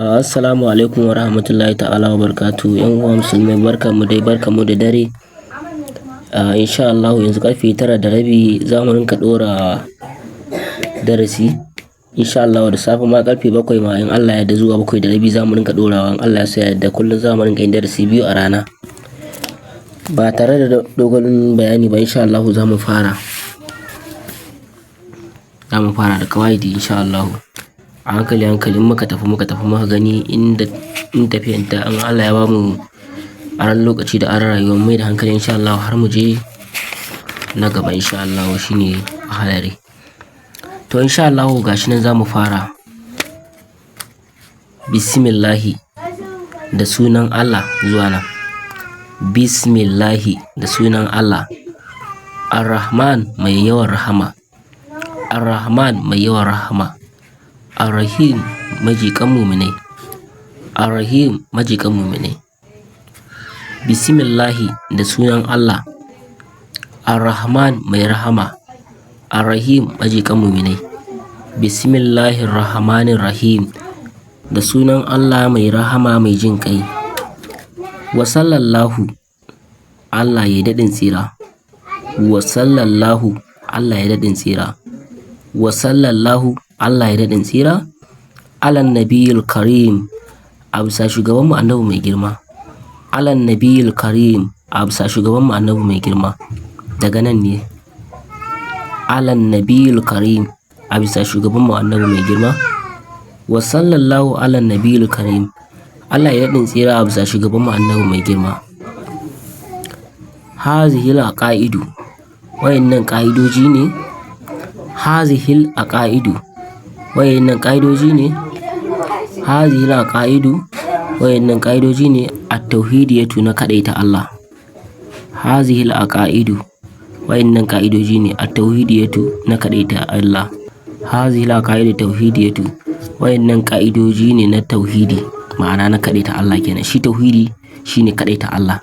Assalamu alaikum wa rahmatullahi ta'ala wa barakatuhu. 'Yan uwa musulmai, barkanmu dai, barkanmu da dare. Insha Allah yanzu karfe 9:30 za mu rinka ɗora darasi. Insha Allah da safe ma karfe 7 ma, in Allah ya yarda, zuwa 7:30 za mu rinka ɗorawa. In Allah ya so ya yarda, kullum za mu rinka yin darasi biyu a rana. Ba tare da dogon bayani ba, insha Allah za mu fara. Za mu fara da ƙawaidi, insha Allah. A hankali hankali in muka tafi, muka tafi, muka gani inda in tafiyan ta, in Allah ya bamu aron lokaci da aron rayuwa, mai da hankali, insha Allah har mu je na gaba, insha Allah, shine ahalari. To, insha Allah gashi nan za mu fara. Bismillahi, da sunan Allah, zuwa nan. Bismillahi, da sunan Allah. Ar-Rahman, mai yawan rahama. Ar-Rahman, mai yawan rahama. Ar-Rahim, majiƙan muminai. Ar-Rahim, majiƙan muminai. Bismillahi, da sunan Allah. Ar-Rahman, mai rahama. Ar-Rahim, majiƙan muminai. Bismillahir Rahmanir Rahim. Da sunan Allah mai rahama, mai jin ƙai. Wa sallallahu, Allah ya daɗin tsira. Wa sallallahu, Allah ya daɗin tsira. Wa sallallahu, Allah ya daɗin tsira. Alan nabiyil karim, a bisa shugabanmu Annabi mai girma. Alan nabiyil karim, a bisa shugabanmu Annabi mai girma. Daga nan ne. Alan nabiyil karim, a bisa shugabanmu Annabi mai girma. Wa sallallahu ala nabiyil karim. Allah ya daɗin tsira a bisa shugabanmu Annabi mai girma. Hazihil aqaidu, wayannan ƙa'idoji ne. Hazihil aqaidu, wayannan ƙa'idoji ne. Hazihil aqaidu, wayannan ƙa'idoji ne. At-tauhidiyatu, na kaɗaita Allah. Hazihil aqaidu, wayannan ƙa'idoji ne. At-tauhidiyatu, na kaɗaita Allah. Hazihil aqaidu tauhidiyatu, wayannan ƙa'idoji ne na tauhidi, ma'ana na kaɗaita Allah kenan. Shi tauhidi shine kaɗaita Allah.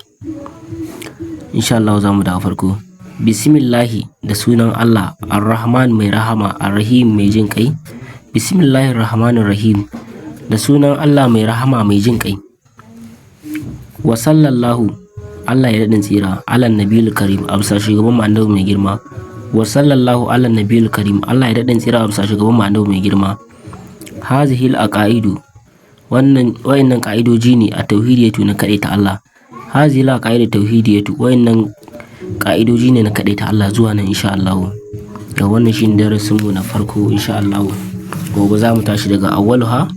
Insha Allah za mu dawo farko. Bismillahi, da sunan Allah. Ar-Rahman, mai rahama. Ar-Rahim, mai jin kai. Bismillahir Rahmanir Rahim, da sunan Allah mai rahama, mai jin kai. Wa sallallahu, Allah ya daɗin tsira. Alan nabiyil karim, a bisa shugaban mu Annabi mai girma. Wa sallallahu ala nabiyil karim, Allah ya daɗin tsira a bisa shugaban mu Annabi mai girma. Hazihil aqaidu, wannan wayannan ka'idoji ne. A tauhidiyatu, na kaɗaita Allah. Hazihil aqaidu tauhidiyatu, wayannan ka'idoji ne na kaɗaita Allah, zuwa nan, insha Allah. Da wannan shine darasin mu na farko, insha Allah. Gobe za mu tashi daga awwaluha,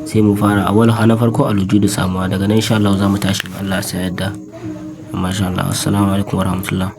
sai mu fara awwaluha, na farko, alwujudu, samuwa. Daga nan, insha Allah, za mu tashi, Allah ya yarda. Masha Allah. Assalamu alaikum warahmatullah.